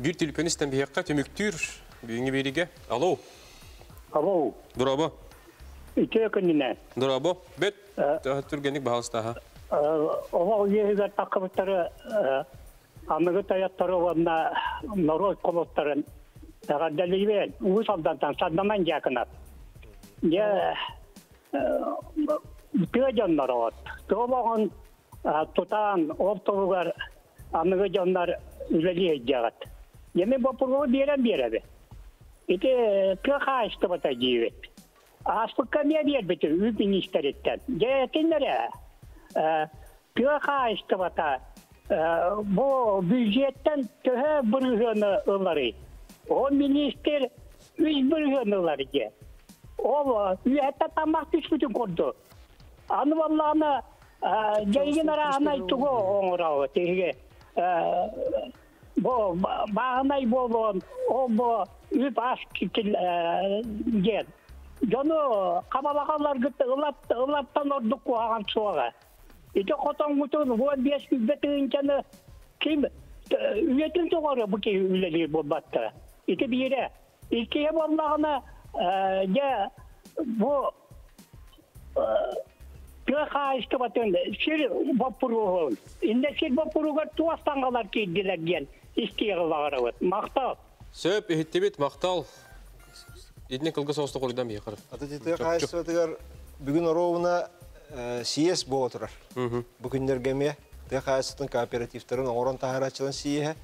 Биир түлүпүөн истэн биһиэххэ түмүктүүр бүгүҥҥү биэриигэ. Алло. Алло. Дорообо. Үтүө күнүнэн. Дорообо. Бэт түргэнник баһалыстааха. Оҕо үөһүгэр таххыбыттары аныгы тойоттору уонна норуот кулуттарын эҕэрдэлиибин. Уус Алдантан Сардаман Дьаакынап. Дьэ, тыа дьонноро от. Тыа олоҕун тутаан ол туһугар аныгы дьоннор үлэлии сылдьаҕыт. Дьэ мин боппуруоһу биэрэн биэрэбин. Ити тыа хаһаайыстыбата диибит. Ааспыкка эмиэ биэрбитим үп миниистэриттэн. Дьэ этиннэр ээ. Тыа хаһаайыстыбата бу бюджеттэн төһө бырыһыаны ыларый? Ол миниистир үс бырыһыаны ылар дьэ. Ол үөһэттэн таммах түспүтүн курдук. Аны буоллаҕына дьайгын арааһынай тугу оҥороҕут эһиги бу бааһынай буолуон ол бу үп ас диэн дьону хабалаҕаларгыт ылаттан ордук куһаҕан суоҕа ити хотоҥҥутун 15 сүүрбэ тыһыынчаны ким үйэтин тухары бу киһи үлэлиир буолбаттара ити биирэ иккиһэ буоллаҕына дьэ бу тыа хаһаайыстыбатын сир боппуруоһун иннэ сир боппуругар туох саҥалар киирдилэр диэн истиэҕи баҕарабыт. Махтал. Сөп, иһиттибит, махтал. Итини кылгас оҕустук хоруйдан биһиэхэ. Аты тыа хаһаайыстыбатыгар бүгүн оруобуна съезд буола турар. Бу күннэргэ эмиэ тыа хаһаайыстыбатын кооперативтарын оҥорон таһаарааччыларын съеһэ.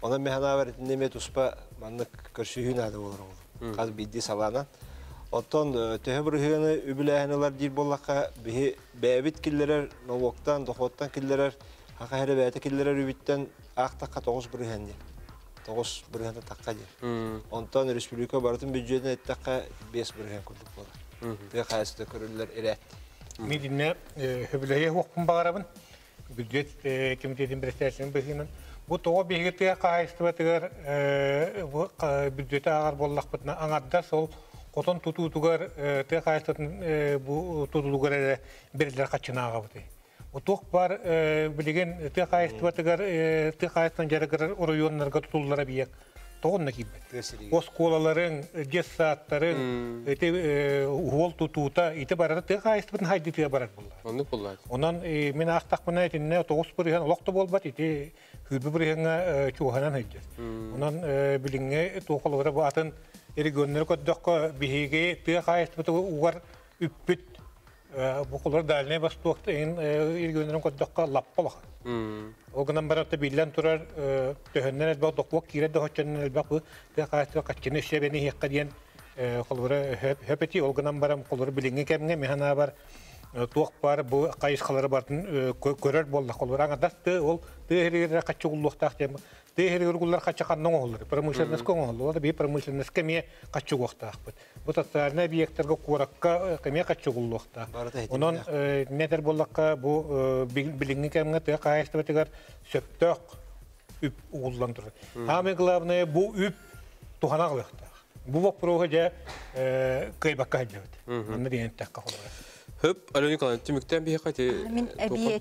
Онон мин санаабар итиннэ эмиэ туспа маннык көрсүһүү наада буолар оҕолор. Хас биирдии салаанан. Оттон төһө бырыһыаны үбүлээһин ылар диир буоллахха, биһи бэйэбит киллэрэр нолуоктан, дохуоттан киллэрэр, хаха эрэ бэйэтэ киллэрэр үбүттэн аахтахха 9 бырыһыан диэн. 9 бырыһыаны тахха диэн. Онтон республика барытын бюджетин эттэххэ 5 бырыһыан курдук буолар. Тыа хаһаайыстыбата көрүллэр ирээт. Мин итиннэ сөбүлэһиэ суохпун баҕарабын. Бюджет комитетин председателин быһыынан. Бу тоҕо биһиги тыа хаһаайыстыбатыгар бюджети ааҕар буоллахпытына аҥардас ол хотон тутуутугар тыа хаһаайыстыбатын бу тутулугар эрэ бэриллэр хаччыны ааҕабытый. Туох бар билигин тыа хаһаайыстыбатыгар тыа хаһаайыстыбатын дьарыгырар оройуоннарга тутуллар объект тоҕонно киирбэт. Оскуолаларын, детсадтарын, ити уол тутуута ити барара тыа хаһаайыстыбатын хайдытыа барар булла. Оннук булла. Онон мин аахтахпына итиннэ 9% олох да буолбат ити 20 бырыһыаҥҥа чугаһынан сылдьар. Онон билиҥҥи туохолоро бу атын регионнары көрдөххө биһиги тыа хаһаайыстыбата угар үппүт бу холор Дальний Восток регионнарын көрдөххө лаппа улахан. Ол гынан баран биллэн турар төһөннөн элбэх дохуот киирэр да оччонон элбэх бу тыа хаһаайыстыба хаччыны өссө иһиэххэ диэн холобура хөпөти ол гынан баран холобура билиҥҥи кэмҥэ мин санаабар туох бар бу хайысхалары бартын көрөр буолла холобура аҥардас тыа ол тыа иһигэр хаччы угуллуохтаах диэн тыа иһигэр угуллар хаччы ханна оҥоһуллар промышленностька оҥоһуллар биир промышленностька эмиэ хаччы угуохтаахпыт бу социальнай объекттарга куоракка эмиэ хаччы угуллуохтаах онон метр буоллахха бу билиҥҥи кэмҥэ тыа хаһаайыстыбатыгар сөптөөх үп угуллан турар. Самое главное бу үп тухана ылыахтаах. Бу вопроһу дьэ кыайбакка сылдьабыт. Манна диэн эттэххэ холобура. Хөп, Алена Николаевна, түмүктэн биһиэхэ Мин эбии